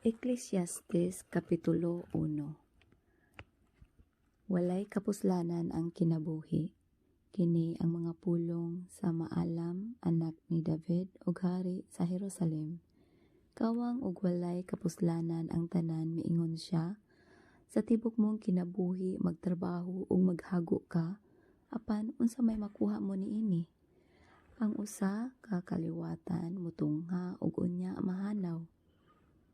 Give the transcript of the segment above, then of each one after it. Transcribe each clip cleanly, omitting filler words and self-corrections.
Eklesiastes Kapitulo 1. Walay kapuslanan ang kinabuhi. Kini ang mga pulong sa maalam, anak ni David ug hari sa Jerusalem. Kawang ug walay kapuslanan ang tanan, miingon siya. Sa tibok mong kinabuhi magtrabaho ug maghago ka, apan unsa may makuha mo niini? Ang usa ka kaliwatan motungha ug unya mahanaw,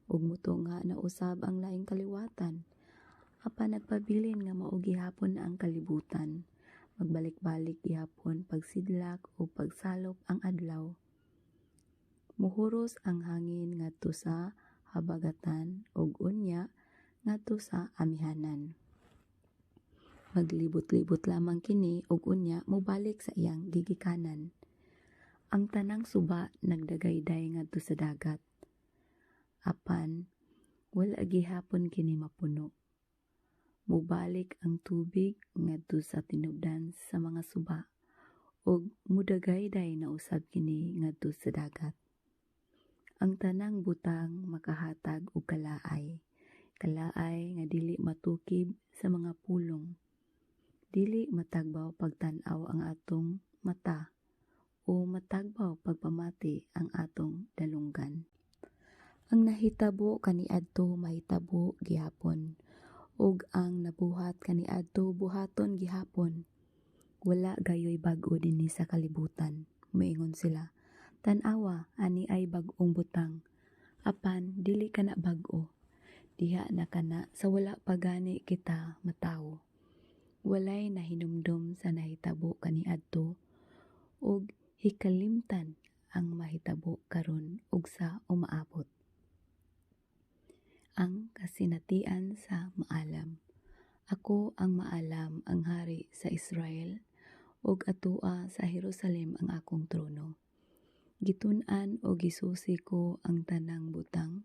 ug motungha na usab ang laing kaliwatan, apan nagpabilin nga mao gihapon ang kalibutan. Magbalik-balik gihapon pagsidlak ug pagsalop ang adlaw. Mohuros ang hangin ngadto sa habagatan ug unya ngadto sa amihanan. Maglibot-libot lamang kini ug unya mobalik sa iyang gigikanan. Ang tanang suba nagdagayday ngadto sa dagat, apan wala gihapon kini mapuno. Mobalik ang tubig ngadto sa tinubdan sa mga suba ug modagayday na usab kini ngadto sa dagat. Ang tanang butang makahatag og kalaay, kalaay nga dili matukib sa mga pulong. Dili matagbaw pagtan-aw ang atong mata o matagbaw pagpamati ang atong dalunggan. Ang nahitabo kaniadto mahitabo gihapon, ug ang nabuhat kaniadto buhaton gihapon. Wala gayoy bag-o dinhi sa kalibutan. Moingon sila, "Tan-awa, ani ay bag-ong butang." Apan dili kana bag-o. Diha na kana sa wala pa gani kita matawo. Walay nahinumdom sa nahitabo kaniadto, ug hikalimtan ang mahitabo karon ug sa umaabot. Ang kasinatian sa maalam. Ako ang maalam, ang hari sa Israel, ug atoa sa Jerusalem ang akong trono. Gitun-an o gisusi ko ang tanang butang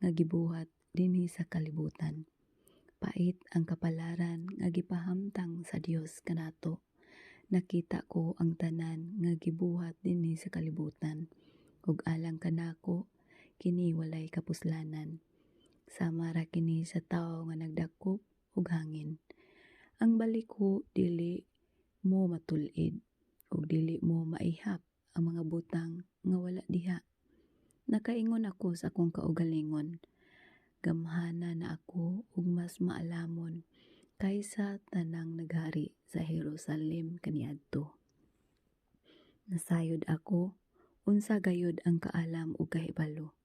nga gibuhat dinhi sa kalibutan. Pait ang kapalaran nga gipahamtang sa Dios kanato. Nakita ko ang tanan nga gibuhat dinhi sa kalibutan, ug alang kanako kini walay kapuslanan. Sama ra kini sa tawo nga nagdakop og hangin. Ang baliko dili mo matul-id ug dili mo maihap ang mga butang nga wala diha. Nakaingon ako sa akong kaugalingon, "Gamhana na ako ug mas maalamon kaysa tanang naghari sa Jerusalem kaniadto." Nasayod ako, unsa gayud ang kaalam ug kahibalo.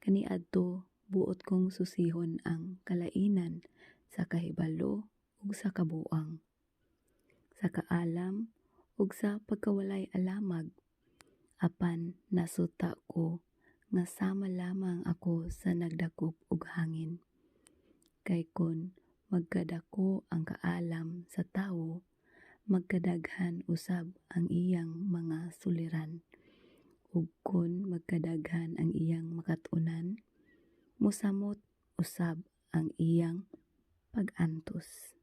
Kaniadto buot kong susihon ang kalainan sa kahibalo ug sa kabuang, sa kaalam ug sa pagkawalay alamag. Apan nasuta ko nga sama lamang ako sa nagdakop og hangin. Kay kon magkadako ang kaalam sa tawo, magkadaghan usab ang iyang mga suliran. Ug kon magkadaghan ang iyang makat-onan, mosamot usab ang iyang pag-antos.